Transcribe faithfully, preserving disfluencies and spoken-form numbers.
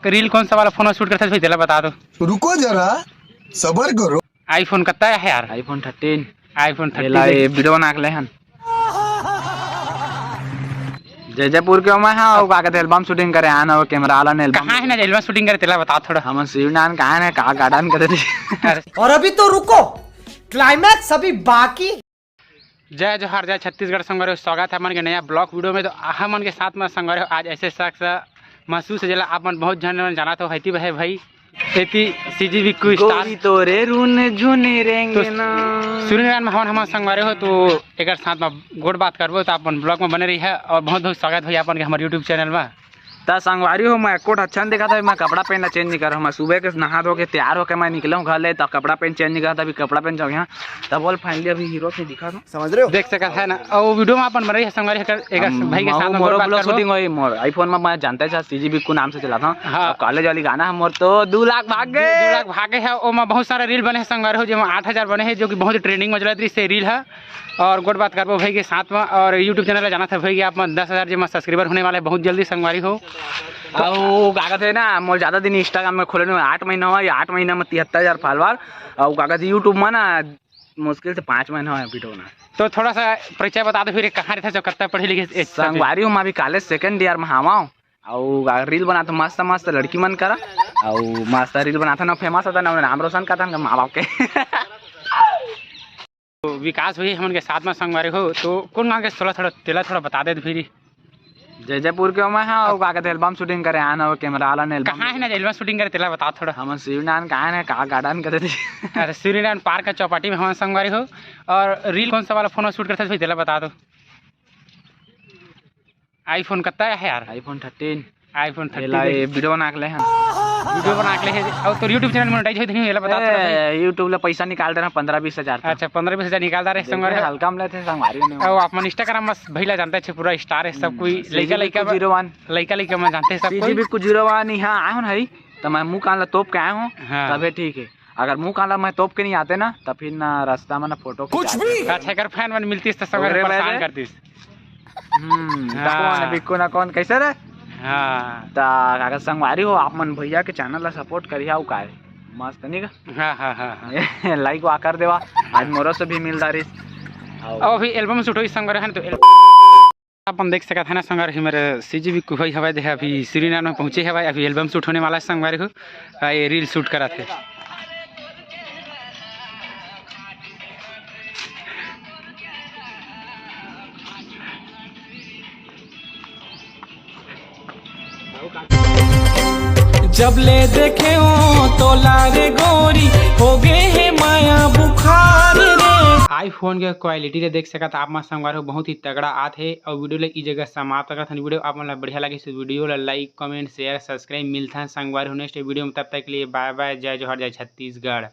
Reel कौन सा वाला फोन में शूट करते हो, तेला बता दो। रुको जरा, सबर करो। iPhone कत्ता है यार? iPhone thirteen। iPhone एला thirteen। ये वीडियो बना के ले हन। जैजैपुर के मैं हाँ, वो का कहते एल्बम शूटिंग करे आना, वो कैमरा वाला ने एल्बम। कहाँ है ना एल्बम शूटिंग करे, तेला बता थोड़ा। हमन शिवनारायण कहाँ है, का गार्डन करे थे। अरे। और अभी तो रुको, क्लाइमैक्स अभी बाकी। जय जोहार, जय छत्तीसगढ़ संगवारी हो, स्वागत है हमन के नया ब्लॉग वीडियो में। तो हमन के साथ में संगवारी हो आज ऐसे शख्स महसूस है, जेला आप मन बहुत झन मन जानत हो, हैती बहे भाई, एती CG बिक्कू स्टार। गोरी तोरे रून झुने रेंगे तो ना। सूर्यनारायण महावन हमन संगवारी हो, तो एकर साथ में गोठ बात करबो, तो आप मन ब्लॉग में बने रही है और बहुत बहुत स्वागत भैया अपन के हमारे YouTube चैनल में। त संगवारी हो, मैं एको ठन अच्छा नहीं दिखत हूँ, मैं कपड़ा पहन ला चेंज नहीं कर रहा हूँ। मैं सुबह के नहा धो के तैयार होके मैं निकला हूँ घर ले, त कपड़ा पहन चेंज नहीं करत, अभी कपड़ा पहन जाओ यहाँ। तब बोल फाइनली अभी हीरो से दिखा दो। समझ रहे हो? देख सकत है ना, और वीडियो में अपन बन रही है संगवारी, एकर, एकर हम भाई के साथ में मोरो गोठ बात ब्लॉग करबो। शूटिंग होई, मोर iPhone में मैं जानते हैं CG बिक्कू नाम से चलाता हूँ। हाँ। और कॉलेज वाली गाना है मोर तो दू लाख भाग दू, गए। दू लाख भागे है, ओमा बहुत सारा रील बने हैं संगवारी हो, जेमा आठ हजार बने हैं, जो कि बहुत ही ट्रेंडिंग में चलत रही से रील है। और गोठ बात करबो भाई के साथ में, और YouTube चैनल ला जानत है भाई कि आप मन दस हजार जेमा सब्सक्राइबर होने वाले हैं बहुत जल्दी संगवारी हो। अउ का कहते ना, मोर ज्यादा दिन Instagram में खोले नहीं, आठ महीना हुआ, ये आठ महीना में तिहत्तर हजार फॉलोअर। अउ का कहते YouTube में ना मुश्किल से पाँच महीना हुआ वीडियो ना। तो थोड़ा सा परिचय बता दो फिर, कहाँ रहते हो, कब तक पढ़े लिखे? संगवारी हूँ, मैं अभी कॉलेज सेकंड ईयर में हवा हूँ। अउ रील बनात हूँ मस्त मस्त लड़की मन करा, अउ मस्त रील बनात हूँ ना, फेमस होता ना, नाम रोशन करता ना माँ बाप के। तो विकास भाई हमन के साथ में संगवारी हो, तो कौन गाँव के, थोड़ा थोड़ा तेला थोड़ा बता दे फिर। जैजैपुर के मैं हाँ, अउ का कहते एल्बम शूटिंग करे आना, वो कैमरा वाला ने एल्बम। कहाँ है ना एल्बम शूटिंग करे, तेला बता थोड़ा। हमन शिवनारायण कहाँ है, का गार्डन करे थे। अरे सूर्यनारायण पार्क का चौपाटी में हमन संगवारी हो। और रील कौन सा वाला फोन में शूट करते थे, तेला बता दो। iPhone कत्ता है यार? iPhone thirteen। iPhone एला thirteen। ये वीडियो बना के ले हन। वीडियो बना के ले है। और तोर YouTube चैनल मोनेटाइज होई नहीं, एला बता थोड़ा भाई। ए, YouTube ले पैसा निकाल दे रहा पन्द्रह बीस हजार तक। अच्छा, पन्द्रह बीस हजार निकाल दे रहे देख संगवारी। हल्का में लेते संगवारी ने। और आप मन Instagram में भैला जानते हैं, पूरा स्टार है सब कोई। हम्म, लइका, CG लइका बिक्कू में, zero one। लइका, लइका में जानते हैं सब CG कोई। बिक्कू zero one, यहाँ आए हो ना, तो मैं मुंह कान ला तोप के आए हूँ, हाँ। तबे ठीक है। अगर मुंह कान ला मैं तोप के नहीं आते ना, तो फिर ना रास्ता में ना फोटो कुछ खिंचाते। भी। अच्छा, एकर फैन मन मिलतीस तो संगवारी ओकरे परेशान बाद करतीस। हम्म, हाँ। कौन है बिक्कू ना कौन, कैसे रे? हाँ। त अगर संगवारी हो, आप मन भैया के चैनल ला सपोर्ट करिहा, अउ काय मस्त नहीं का? हाँ, हाँ, हाँ, हाँ। लाइक वा कर देवा, आज मोरो से भी मिल डारिस। अउ अभी एल्बम शूट होई संगवारी है ना, तो एल-, अपन देख सकत है ना संगवारी, हमर CG बिक्कू भाई हवय, देख अभी सूर्यनारायण में पहुंचे हवय, अभी एल्बम शूट होने वाला है संगवारी हो। आ, ये रील शूट करत है। जब ले देखे हो तोला रे गोरी, हो गए है माया बुखार रे। iPhone के क्वालिटी ले देख सकत आप मन संगवारी हो, बहुत ही तगड़ा आत हे। और वीडियो ले ई जगह समाप्त करत हन। वीडियो आप मन ला बढ़िया लगे तो वीडियो ला लाइक, कमेंट, शेयर, सब्सक्राइब। मिलथन संगवारी हो नेक्स्ट वीडियो में, तब तक के लिए बाय बाय, जय जोहार, जय छत्तीसगढ़।